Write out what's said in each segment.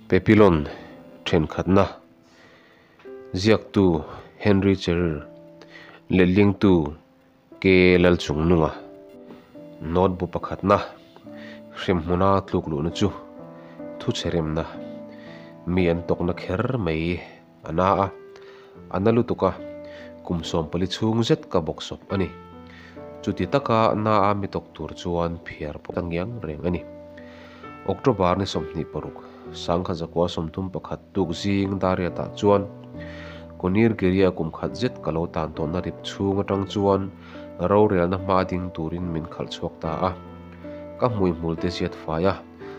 Papillon thenkhatna ziaktu Henry Cheryl lehlingtu K Lalchungnunga note bu pakhatna hremhmuna tluk luhna chu thuchheremna mi an tawkna kher mai a na a, a na lutuk a, kum 14 chhung zet ka bawksawp a ni. Chuti taka na a mi tawk tur chuan phiar pawh a ngiang reng a ni. October ni 26, 1931 tuk zing Dariatah chuan Konir Giria kum khat zet ka lo tan tawhna rip chhung atang chuan rorelna hma ding turin min khalh chhuak ta a. Ka hmuihmul te ziat fai a,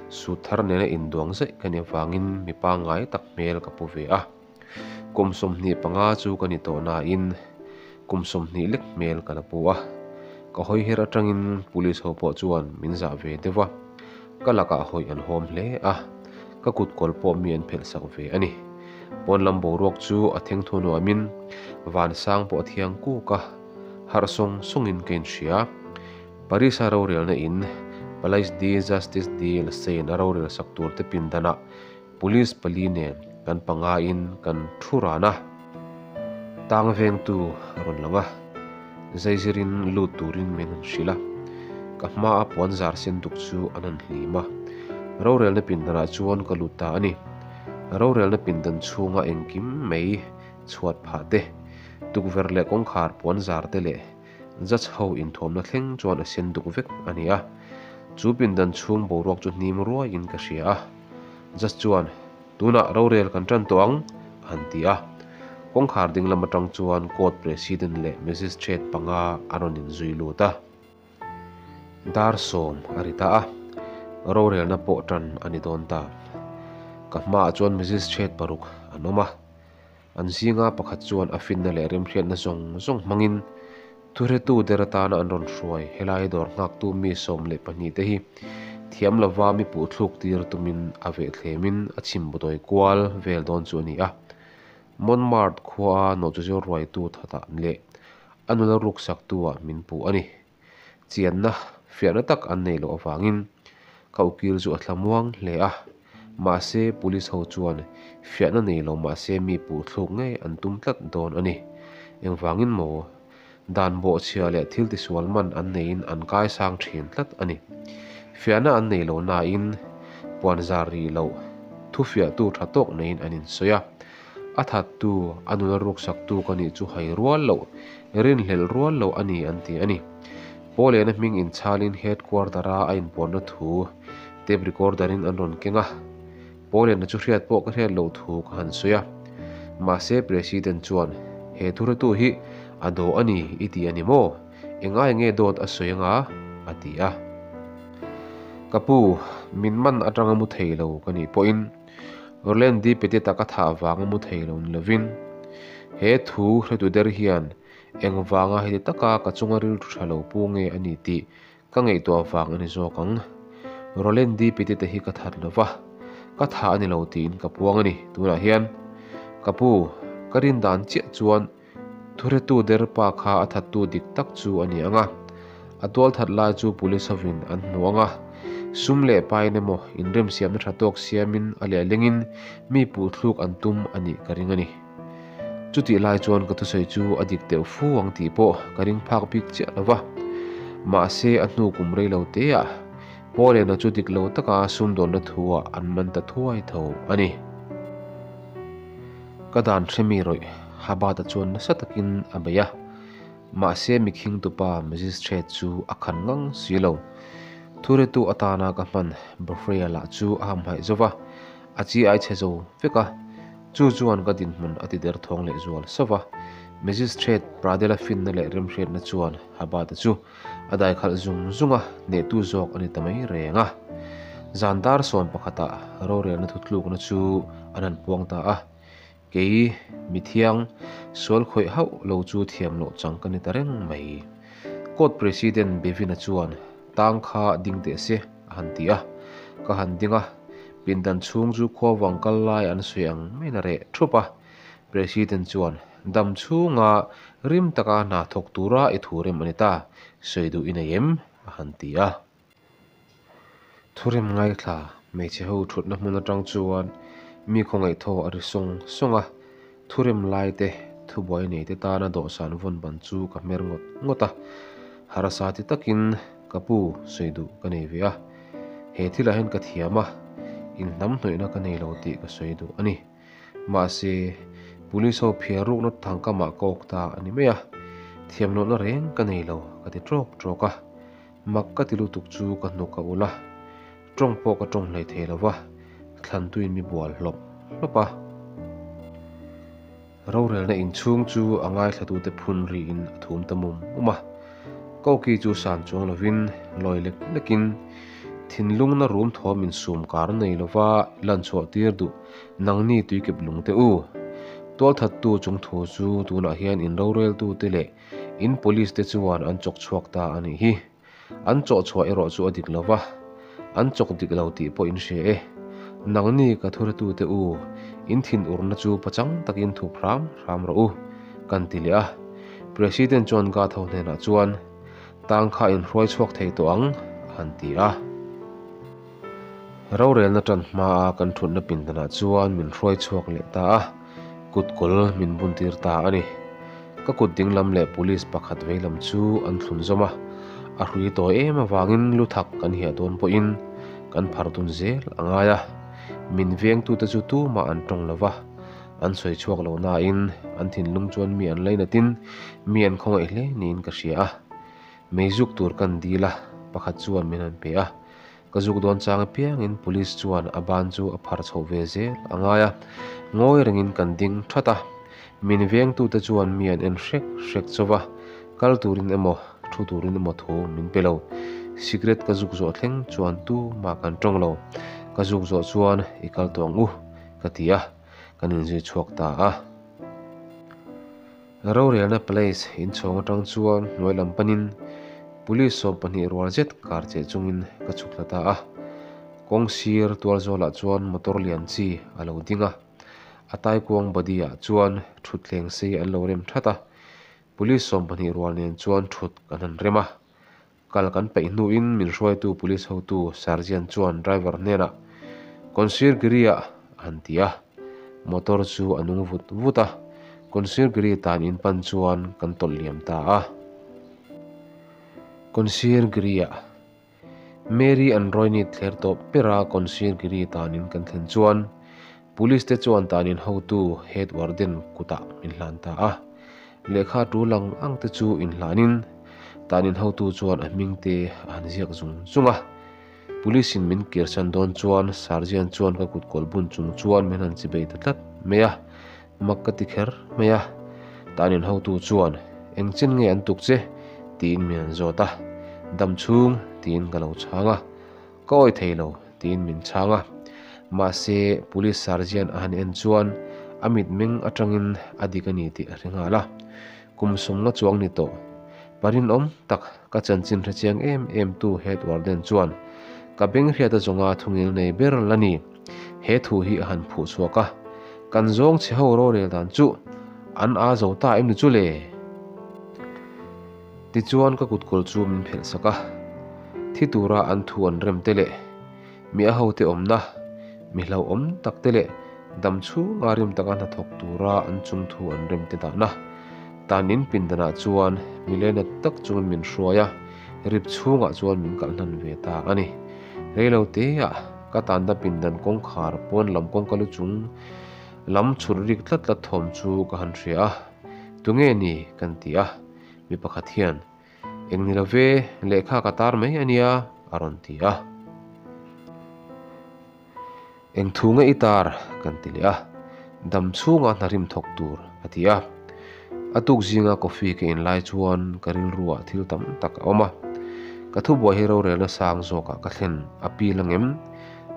Sut thar nena induang zaih ka nih avangin mi pangngai tak hmel ka pu ve a. Kum 25 chu ka ni tawh nain kum 20 lek hmel ka la pu a. Ka hawi her atangin police ho pawh chuan min zah ve deuh a. Ka lakah hawi an hawm hle a, ka kut kawl pawh mi an phelh sak ve a ni. Pawn lam boruak chu a theng thu nuamin vansang pawh a thiang kuk a, harh sawng sawngin ka inhria. Paris-a rorelna in Palais de Justice de la Seine a rorel sak tur te pindanah police pali nen kan panga in kan thu ran a. Tang vengtu a rawn lang a, zaizirin lut turin min han hrilh a. Ka hmaa puan zar sen duk chu an han hlim a. Rorelna pindanah chuan ka lut ta a ni. Rorelna pindan chhunga engkim mai chhuat phah te, tukverh leh kawngkhar puan zar te leh Judge ho inthuamna thleng chuan a sen duk vek a ni a, chu pindan chhung boruak chu hnim ruaiin ka hria a. Judge chuan, Tunah rorel kan tan tawh ang, a han ti a. Kawngkhar ding lam atang chuan Court President leh Magistrate panga a rawn inzui lut a. Dar 10 a ri ta a, rorelna pawh tan a ni dawn ta. Ka hmaah chuan Magistrate paruk an awm a. An zinga pakhat chuan a finna leh remhriatna zawng zawng hmangin thuhretu der atana an rawn hruai helai dawr nghaktu mi 12 te hi thiam lova mi puhthluk tir tumin a vehthlemin a chhim budawi kual vel dawn chu a ni a. Montmartre khua nawhchuzir ruaitu thatah leh a nula ruksaktu-ah min puh a ni. Chianna fiahna tak an nei loh avangin ka ukil chu a thlamuang hle a, mahse police ho chuan fiahna nei lo mahse mi puhthluk ngei an tum tlat dawn a ni. Engvangin maw? Dan bawhchhia leh thil tisual man an neiin an kaisang thin tlat a ni. Fiahna an nei lo nain puan zar rih loh thufiahtu tha tawk neiin an insawi a. A thattu, a nula ruksaktu ka nih chu hai rual loh, rinhlelh rual loh a ni an ti a ni. Pawlena hming inchhalin headquarter-a a inpuanna thu tape recorder-in an rawn keng a. Pawlena chu hriat pawh ka hriat loh thu ka han sawi a. Mahse President chuan, He thuretu hi a daw a ni i ti a ni maw? Engai nge dawt a sawi anga? a ti a. Ka pu, min man atanga mu thei lo ka nih pawhin Roland di Petita ka thah avanga mu thei lo ni lovin, he thu hretu der hian engvanga heti taka ka chunga rilru tha lo pu nge a ni tih ka ngaihtuah vang a ni zawk ang. Roland di Petita hi ka that lova, ka thah a ni lo tiin ka puang a ni. Tunah hian ka pu, ka rin dan chiah chuan Thuretu der pa kha a thattu dik tak chu a ni ang a, a tualthat lai chu police hovin an hmu ang a, sum leh pain emaw inremsiamna tha tawk siamin a lehlengin mi puhthluk an tum a nih ka ring a ni. Chutih lai chuan ka thusawi chu a dik deuh fu ang tih pawh ka ring phak bik chiah lo va, mahse a hnu kum rei lo teah Paulena chu dik lo taka sumdawnna thuah an man ta thuai tho a ni. Ka dan hremi rawih Habata chuan nasa takin a bei a, mahse mikhing tupa magistrate chu a khan ngang si lo. Thuretu atana ka hman Bafreya lah chu a hamhaih zo va, a chi ai chhe zo vek a, chu chuan ka dinhmun a ti derthawng leh zual sauh va. Magistrate Pradela finna leh remhriatna chuan Habata chu a daikhalh zung zung a, hnehtu zawk a ni ta mai reng a. Zan dar 11ah rorelna thutlukna chu an han puang ta a, kei mithiang sual khawih hauh lo chu thiam loh chang ka ni ta reng mai. Court President Bevin-a chuan tang kha ding teh se a han ti a, ka han ding a, pindan chhung chu khuavang kal lai an sawi ang maiin a reh thup a. President chuan dam chhunga rim taka hna thawk tura i thu rem a ni ta, sawi duh i nei em? a han ti a. Thurem ngaithla Hmeichhe ho thutna hmun atang chuan mi khawngaih thaw a ri sawng sawng a, thurem lai te, thubuai nei te tana dawhsan vawn ban chu ka hmer ngawt ngawt a. Harsa ti takin ka pu sawi duh ka nei ve a, he thilah hian ka thiam a, inhnamhnawihna ka nei lo tih ka sawi duh a ni. Mahse, police ho phiar rukna thangkamah ka awk ta a ni mai a, thiam lohna reng ka nei lo ka ti tawk tawk a. Mak ka ti lutuk chu ka hnuk a ulh a, tawng pawh ka tawng hlei thei lo va, thlantuin mi bual hlawp hlawp a. Rorelna inchhung chu a ngaithlatute phun riin a thum ta mum mum a. Koki chu san chuang lovin lawi lek lekin thinlungna rum thawm insum kar nei lova lan chhuah tir duh nangni tuikep lung te u. Tualthattu chung thu chu tunah hian in roreltute leh in police te chuan an chawk chhuak ta a nih hi. An chawh chhuah erawh chu a dik lo va, an chawk dik lo tih pawh in hria e. Nangni ka thuretute u, in thinurna chu pachang takin thup hram hram rawh u, kan ti leh a. President chuan guard ho hnenah chuan, Tang kha in hruai chhuak thei tawh ang, a han ti a. Rorelna tan hmaa kan thutna pindanah chuan min hruai chhuak leh ta a, kut kawl min buntir ta a ni. Ka kut dinglam leh police pakhat veilam chu an thlun zawm a, a hrui tawi em avangin lu thak kan hiah dawn pawhin kan phar dun zel a ngai a. Min vengtute chu tumah an tawng lo va, an sawi chhuak lo nain an thinlung chuan mi an lainatin mi an khawngaih hle niin ka hria a. Meizuk tur kan dil a, pakhat chuan min han pe a. Ka zuk dawn chang apiangin police chuan a ban chu a phar chhoh ve zel a ngai a, ngawi rengin kan ding that a. Min vengtute chuan mi an en hrek hrek chauh a, kal turin emaw thu turin emaw thu min pe lo. Cigarette ka zuk zawh thleng chuan tumah kan tawng lo. Ka zuk zawh chuan i kal tawh ang u ka ti a, kan inzui chhuak ta a. Rorelna Palace inchhawng atang chuan hnuai lam panin Police 12 rual zet kar cheh chungin ka chhuk thla ta a. Kawng sir tual zawlah chuan motor lian chi a lo ding a, a taikuang body ah chuan thutthleng sei an lo rem that a. Police 12 rual nen chuan thut kan han rem a. Kal kan peih hnuin min hruaitu police hotu sergeant chuan driver hnenah Konsirgiri-ah a han ti a, motor chu a nung vut vut a, Konsirgiri tan in pan chuan kan tawlh liam ta a. Konsirgiri-ah Mary an Royni thler tawp bera Konsirgiri tan in kan thlen chuan police te chuan tan in hotu head warden kutah min hlan ta a. Lehkha tul ang ang te chu inhlanin tanin hotu chuan a hming te a han ziak zung zung a. Police in min kirsan dawn chuan sergeant chuan ka kut kawl bun chung chuan min han chibei ta tlat mai a, mak ka ti kher mai a. Tanin hotu chuan eng chin nge an tuk che tiin min han zawt a, dam chhung tiin ka lo chhang a, ka awi thei lo tiin min chhang a. Mahse, Police Sergeant a han en chuan a mitmeng atangin a dik a ni tih a hre nghal a. Kum sawmna chuang ni tawh. Parinawm tak ka chanchin hre chiang em em tu Head Warden chuan ka beng hriat a zawnga thungil nei ber la ni. He thu hi a han phuh chhuak a. Kan zawng chhe ho rorel dan chu an a zo ta em ni chu le? Tichuan ka kutkawl chu min phelh sak a. Thi tura an thu an rem te leh. Mi a hote awmna, mi hlauhawm tak te leh dam chhunga rim taka hnathawk tura an chung thu an rem te dahna. Tan in pindanah chuan mi lena tak chungin min hruai a, rip chhungah chuan min kalh hnan ve ta a ni. Reilo teah ka tanna pindan kawngkhar pawn lam kawngka lu chung lam chhut rik tlat tlat thawm chu ka han hria a, Tunge ni? kan ti a, mi pakhat hian Eng ni love, lehkha ka tar mai a nia, a rawn ti a. Eng thu nge i tar? kan ti leh a. Dam chhunga hna rim thawk tur, a ti a. A tuk zinga coffee ka in lai chuan ka rilruah thil tam tak a awm a. Ka thubuai hi rorelna sang zawkah ka thlen a pil angem?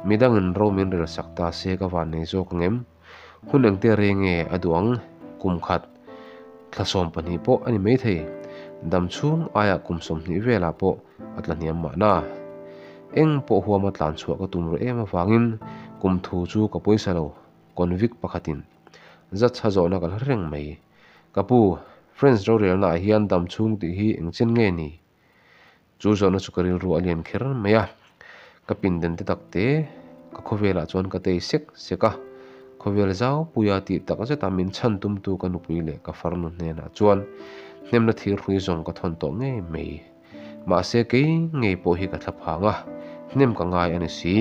Midangin ro min rel sak ta se ka van nei zawk angem? Hun engte rei nge a duh ang? Kum khat, thla 12 pawh a ni maithei. Dam chhung aiah kum 20 velah pawh a tla hniam mahna. Eng pawh huama tlan chhuah ka tum rih em avangin kum thu chu ka pawisa lo, convict pakhatin zat chha zawhna ka hla reng mai. Ka pu, French rorelnaah hian dam chhung tih hi engchen nge ni? Chu zawhna chu ka rilru a lian kher mai a, ka pindan te tak te Ka khawvelah chuan ka tei sek sek a, khawvel zau puia tih tak zeta min chhan tumtu ka nupui leh ka farnu hnenah chuan hnemna thir hrui zawng ka thawn tawh ngei mai. Mahse kei ngei pawh hi ka thla phang a, hnem ka ngai a ni si.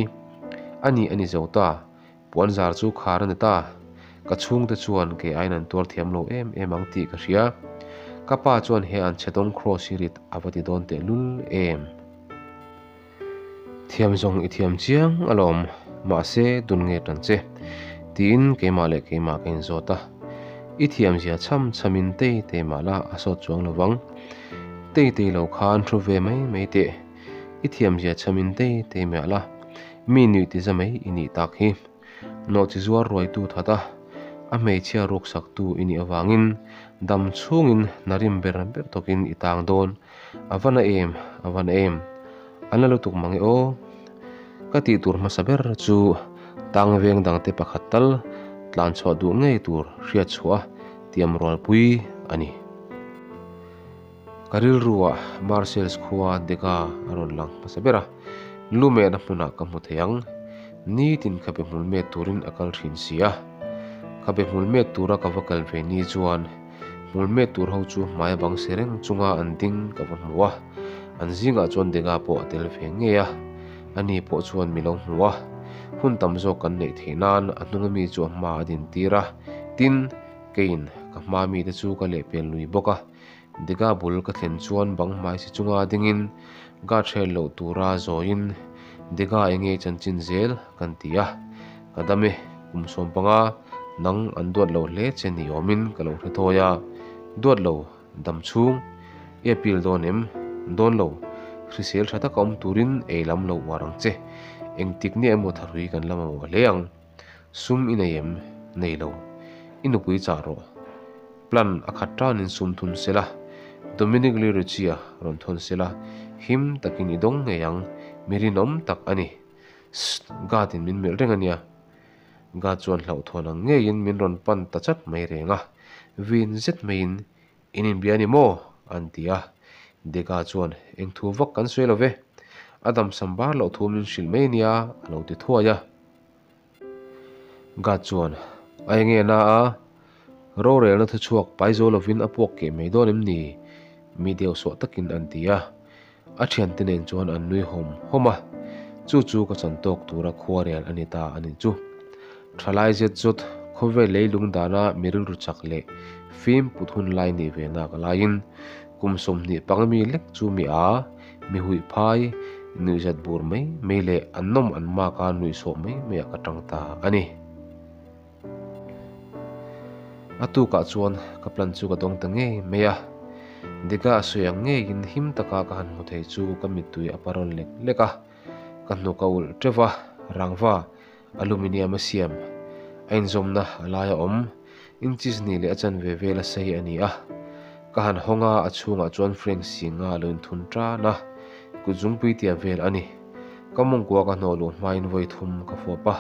A ni a ni zo ta, puan zar chu khar a ni ta. Ka chhungte chuan kei aiin an tuar thiam lo em em ang tih ka hria. Ka pa chuan he an chhetawng cross hi rit a va ti dawn tehlul em. Thiam zawng i thiam chiang alawm, mahse dun nge tan che? tiin keimah leh keimah ka inzawt a. I thiam zia chham chhamin tei tei mah la a sawt chuang lo vang. Tei tei lo khan thu ve mai mai teh. I thiam zia chhamin tei tei mah la, mi nuih ti za mai i nih tak hi. Nawhchi zuar ruaitu that a, a hmeichhia ruksaktu i nih avangin dam chhungin hna rim ber ber tawkin i tang dawn. A va na em, a va na em. A na lutuk mang e aw. Ka tih tur hmasa ber chu tang veng dangte pakhat tal tlan chhuah duh ngei tur hriat chhuah a tiam rualpui a ni. Ka rilruah Marcel's khua Dega a rawn lang hmasa ber a, lu mehna hmunah ka hmu thei ang. Nitin khabe hmul met turin a kal thin si a. Khabe hmul met tura ka va kal ve ni chuan Hmul met tur ho chu hmai a bang si reng chunga an ding ka va hmu a, an zingah chuan Dega pawh a tel ve ngei a, ani pawh chuan mi lo hmu a, hun tam zawk kan neih theih nan a hnunga mi chu a hma a din tir a, tin, keiin ka hma mite chu ka lehpel lui bawk a, Dega bul ka thlen chuan bang hmai si chunga dingin guard hriat loh tura zawiin Dega enge chanchin zel kan ti a, ka dam e, kum 15 nang an duat lo hle che ni awmin ka lo hre thawi a, duat lo dam chhung i appeal dawn em? Dawn lo, hrisel tha taka awm turin ei lam lo uar ang che, engtik nia emaw tharui kan la mamawh hle ang, sum i nei em? Nei lo, i nupui chah rawh, plan a khat tanin sum thun sela, Dominic Lirichia rawn thawn sela, him takin i dawng ngei ang, mi rinawm tak a ni. Sst, God in min melh reng a nia. God chuan hlauhthawn ang ngeiin min rawn pan ta chat mai reng a, vin zet maiin, In inbia a ni maw? an ti a. Dega chuan, Eng thu vak kan sawi lo ve. A damsam bar loh thu min hrilh mai a nia, a lo ti thuai a. God chuan, A enge na a? Rorelna thuchhuak pai zo lovin a puak keh mai dawn em ni? Mi deuhsawh takin an ti a. A thiante nen chuan an nui hawm hawm a, chu chu ka chan tawk tura khuarel a ni ta a nih chu. Thalai zet zawt khawvel leilung dana mi rilru chak leh fim put hun lai nih ve nak laiin kum 20 panga mi lek chu mi a, mi huih phai, nuihzat bur mai mai leh an nawm an mak a nuihsawh mai maiah ka tang ta a ni. A tukah chuan ka plan chu ka dawng ta ngei mai a, Dika a sawi ang ngeiin him taka ka han hmu thei chu ka mittui a parawl lek lek a, ka hnuk a ulh teuh va, rangva, aluminium a siam, a inzawmna a laia awm, inches hnih leh a chanve vel a sei a ni a. Ka han hawng a, a chhungah chuan Frank Singa a lo inthun tan a, kut zungpui tia vel a ni. Ka mawngkua ka hnawh luh hmain vawi thum ka fuap a.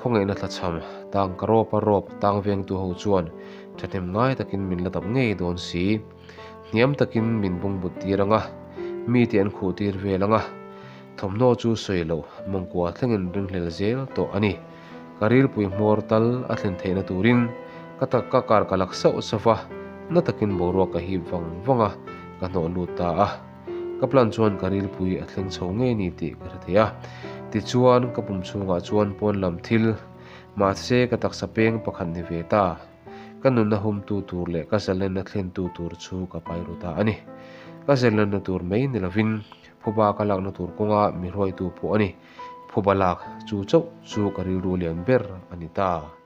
Khawngaihna tlachham, tang ka rawp a rawp tang vengtu ho chuan thahnem ngai takin min la dap ngei dawn si. Hniam takin min bungbut tir ang a, mite an khuh tir vel ang a. Thawmhnaw chu sawi loh mawngkua thlengin ringhlel zel tawh a ni. Ka rilpui hmawr tal a thlen theihna turin ka tak ka kar ka lak sauh sauh va, na takin boruak ka hip vang vang a, ka hnawh lut ta a. Ka plan chuan ka rilpui a thleng chho ngei ni tih ka hre thei a. Tichuan, ka pum chhungah chuan pawn lam thil, mahse ka taksa peng pakhat ni ve ta. Ka nunna humtu tur leh ka zalenna thlentu tur chu ka pai ru ta a ni. Ka zalenna tur mai ni lovin, phuba ka lakna tur kawnga mi hruaitu pawh a ni. Phuba lak chu chauh chu ka rilru lian ber a ni ta.